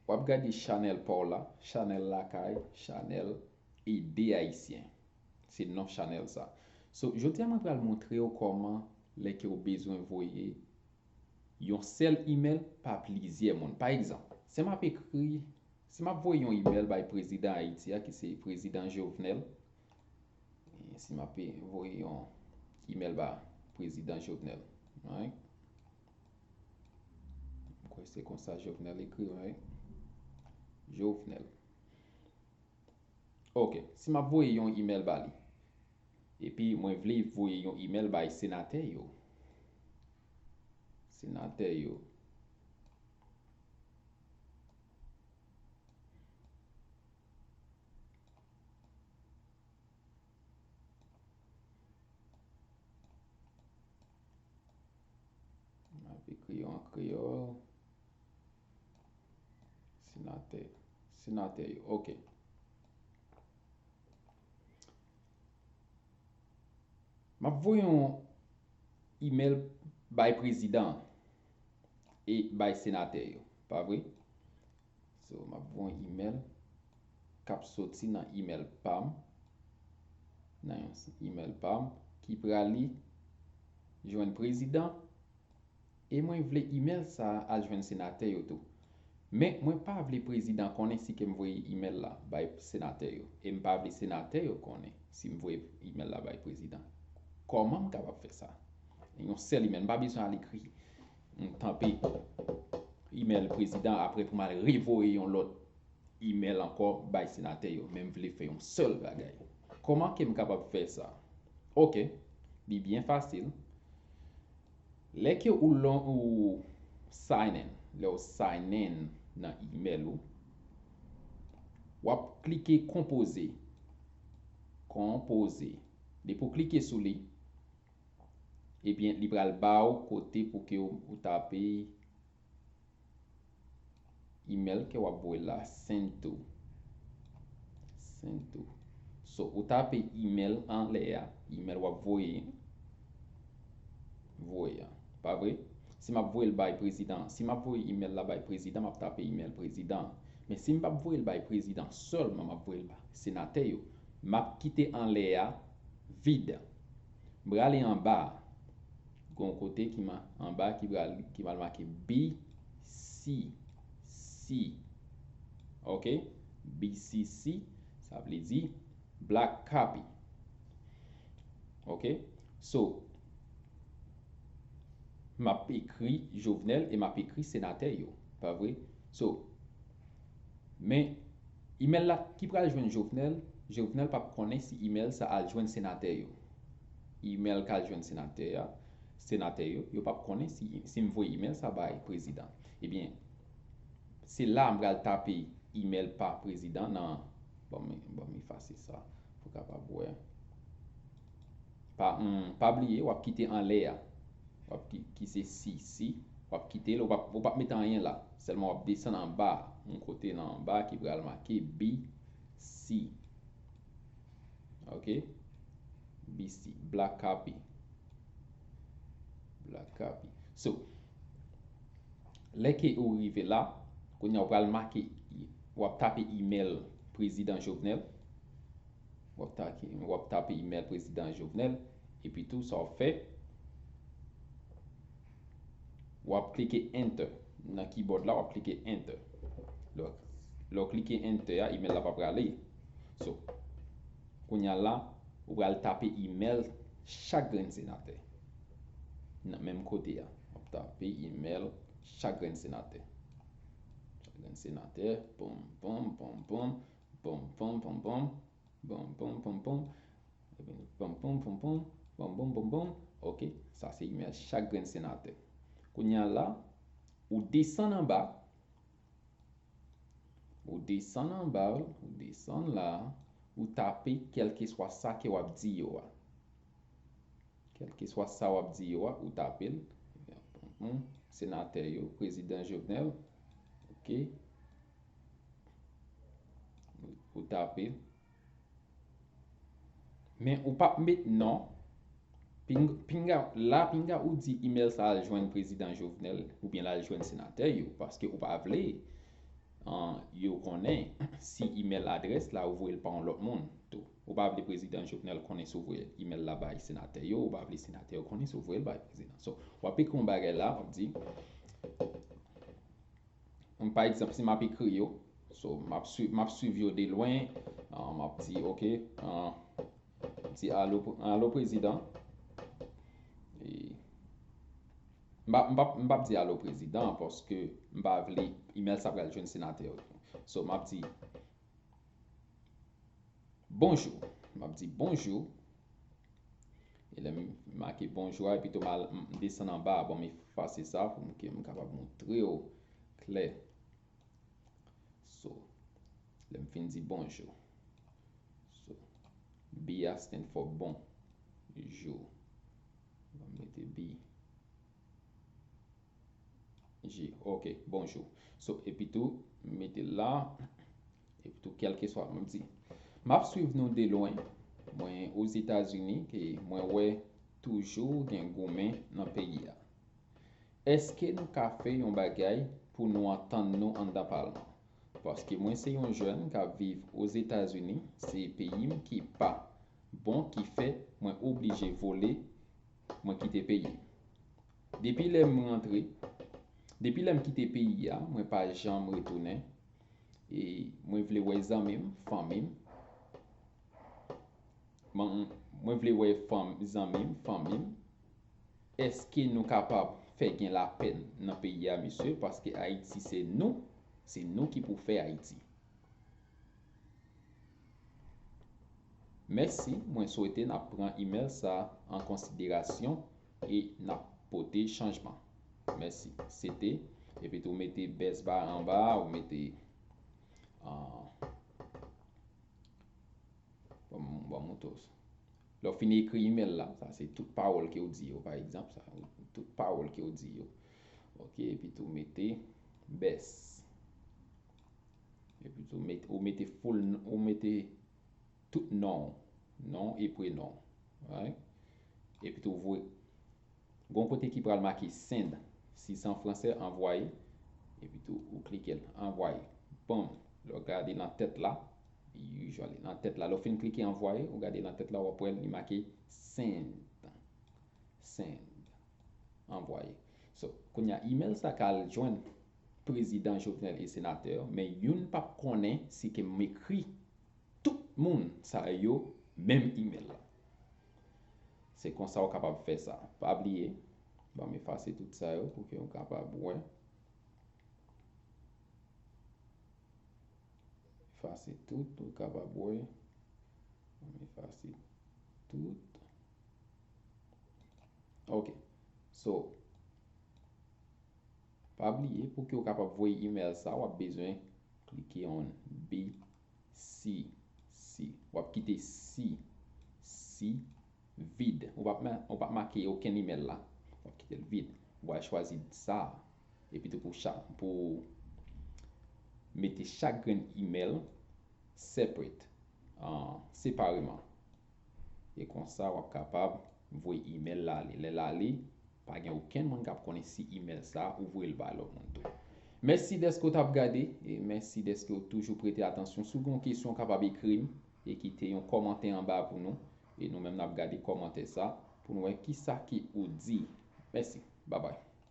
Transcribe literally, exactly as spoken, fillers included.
W ap gade chanèl pa w la, chanèl lakay, chanèl Ede Ayisyen. Se non chanèl sa. So, jodi a mwen pral montre w kòman lè ke w bezwen voye yon sèl imèl pa plizyè moun. Pa egzanp, si m ap ekri, si m ap voye yon imèl bay prezidan Ayiti a, ki se prezidan Jovenel, e si m ap voye yon imèl ba prezidan Jovenel, right? M kwè se konsa Jovenel ekri, right? Jovenel. Ok, si m ap voye yon imèl ba li, epi mwen vle voye yon imèl bay senatè yo. Senatè yo. M ap ekri yo an kreyòl. Senatè. Senatè yo. Ok. M ap voye yon imèl bay prezidan e bay senatè yo. Pa vre? So, m ap voye yon imèl k ap soti nan imèl pa m, nan yon imèl pa m, ki prale jwenn prezidan, e mwen vle imèl sa a al jwenn senatè yo tou. Men, mwen pa vle prezidan konnen si ke m voye imèl la bay senatè yo, e m pa vle senatè yo konnen si m voye imèl la bay prezidan. Kòman m kapab fè sa? Yon sèl imèl, m pa bezwen al ekri, m tanpe imèl prezidan, apre pou m al revoye yon lòt imèl ankò bay senatè yo, men m vle fè yon sèl bagay. Kòman ke m kapab fè sa? Ok, li byen fasil. Lè ke ou lon, ou sign in, lè ou sign in nan imèl ou, w ap klike konpoze. Konpoze. Depi w klike sou li, ebyen, li pral ba w kote pou ke w, ou tape imèl ke w ap voye la, send to. Send to. So, ou tape imèl anlè a, imèl w ap voye, voye a. Pa vre? Si m ap voye l bay prezidan, si m ap voye imèl la bay prezidan, m ap tape imèl prezidan. Men si m p ap voye l bay prezidan sèlman, m ap voye l bay senatè yo. M ap kite anlè a vid. M prale anba a. Gen yon kote ki ma-, anba ki pral, ki pral make B C C. Ok? B C C, sa vle di black copy. Ok? So, m ap ekri Jovenel e m ap ekri senatè yo. Pa vre? So, men, imèl la ki pral jwenn Jovenel, Jovenel p ap konnen si imèl sa al jwenn senatè yo. Imèl k al jwenn senatè a, senatè yo, yo p ap konnen si, si m voye imèl sa bay prezidan. Ebyen, se la m pral tape imèl pa prezidan nan, ban m, ban m efase sa pou w kapab wè. Pa, hmm, pa bliye, w ap kite anlè a. W ap ki, ki se C C. W ap kite l, ou p ap, ou p ap mete anyen la. Sèlman w ap desann anba a. Yon kote nan anba ki pral make B C. Ok? B C. Black copy. Black copy. So, lè ke ou rive la, kounye a w pral make, w ap tape imèl prezidan Jovenel. W ap tape, w ap tape imèl prezidan Jovenel. Epi tou, sa w ap fè, w ap klike enter. Nan keyboard la, w ap klike enter. Lè w, lè w klike enter a, imèl la pa prale. So, kounye a la, ou pral tape imèl chak grenn senatè. Nan menm kote a, w ap tape imèl chak grenn senatè. Chak grenn senatè, pom, pom, pom, pom, pom, pom, pom, pom. Pom, pom, pom, pom. Pom, pom, pom, pom. Pom, pom, pom, pom. Ok, sa se imèl chak grenn senatè. Kounye a la, ou desann anba. Ou desann anba, ou desann la, ou tape kèlkeswa sa ke w ap di yo a. Kèlkeswa sa w ap di yo a, ou tape l. Senatè yo, prezidan Jovenel. Ok. Ou tape l. Men ou p ap met non. Ping-, pinga, la pinga ou di imèl sa al jwenn prezidan Jovenel oubyen l al jwenn senatè yo, paske ou pa vle An, yo konnen si email adrès la ou voye l pa yon lòt moun tou. Ou pa vle prezidan Jovenel konnen si w voye email la bay senatè yo, ou pa vle senatè yo konnen si w voye l bay prezidan. So, w ap ekri yon bagay la, w ap di, m, pa egzanp, si m ap ekri yo, so, m ap swiv, m ap swiv yo de lwen, ah, m ap di, ok, ah, m di, alo, alo prezidan. E, m pa, m pa, m p ap di alo prezidan, paske m pa vle email sa pral jwenn senatè yo. So, m ap di, bonjou. M ap di, bonjou. E lè m make bonjou a, epi tou m al, m desann anba a, bon, m efase sa pou m, ke m kapab montre w klè. So, lè m fin di bonjou. So, B a stand for bon. Jou. M mete B. J. Ok, bonjou. So, epi tou, m mete l la. Epi tou, kèlkeswa, m ap di, m ap swiv nou de lwen. Mwen Ozetazini, ke mwen wè toujou gen goumen nan peyi a. Èske nou ka fè yon bagay pou nou antann nou anndan palman? Paske mwen se yon jèn k ap viv Ozetazini, se peyi m ki pa bon, ki fè mwen oblije vole, mwen kite peyi m. Depi lè m rantre, depi lè m kite peyi a, mwen pa janm retounen. E mwen vle wè zanmi m, fanmi m. Mwen, mwen vle wè fanm, zanmi m, fanmi m. Èske nou kapab fè gen lapè nan peyi a, mesye? Paske Ayiti se nou, se nou ki pou fè Ayiti. Mèsi, mwen swete n ap pran email sa an konsiderasyon e n ap pote chanjman. Mèsi. Se te, epi tou mete best ba anba, ou mete, ah, bon, bon, mouton. Lè w fin ekri email la, sa se tout pawòl ke w di yo, pa egzanp, sa, tout pawòl ke w di yo. Ok, epi tou mete best. Epi tou mete, ou mete full, ou mete tout non, non e prenon. Right? Epi tou voye. Gon kote ki pral make send. Si se an fransè, anvwaye. Epi tou ou klike l, anvwaye. Bam! Lè w gade nan tèt la, usually nan tèt la, lè w fin klike anvwaye, ou gade nan tèt la, w ap wè li make send. Send. Anvwaye. So, kounye a, email sa ka al jwenn prezidan Jovenel e senatè, men youn p ap konnen si ke m ekri tout moun sa yo menm email la. Se konsa w kapab fè sa. Pa bliye, ban m efase tout sa yo pou ke w kapab wè. Efase tout, ou kapab wè. Ban m efase tout. Ok. So, pa bliye, pou ke w kapab voye email sa, w ap bezwen klike on B C C. W ap kite C, C vid. Ou p ap ma-, ou p ap make okenn email la. W ap kite l vid. Ou pral chwazi sa. Epi tou pou cha-, pou mete chak grenn email separate, ah, separeman. E konsa, w ap kapab voye email la ale. Lè l ale, pa gen okenn moun k ap konnen si email sa ou voye l bay lòt moun tou. Mèsi dèske w t ap gade, e mèsi dèske w toujou prete atansyon. Si w gen yon kesyon, w kapab ekri m e kite yon kòmantè anba pou nou. E nou menm n ap gade kòmantè sa pou nou wè kisa ke ou di. Mèsi. Babay.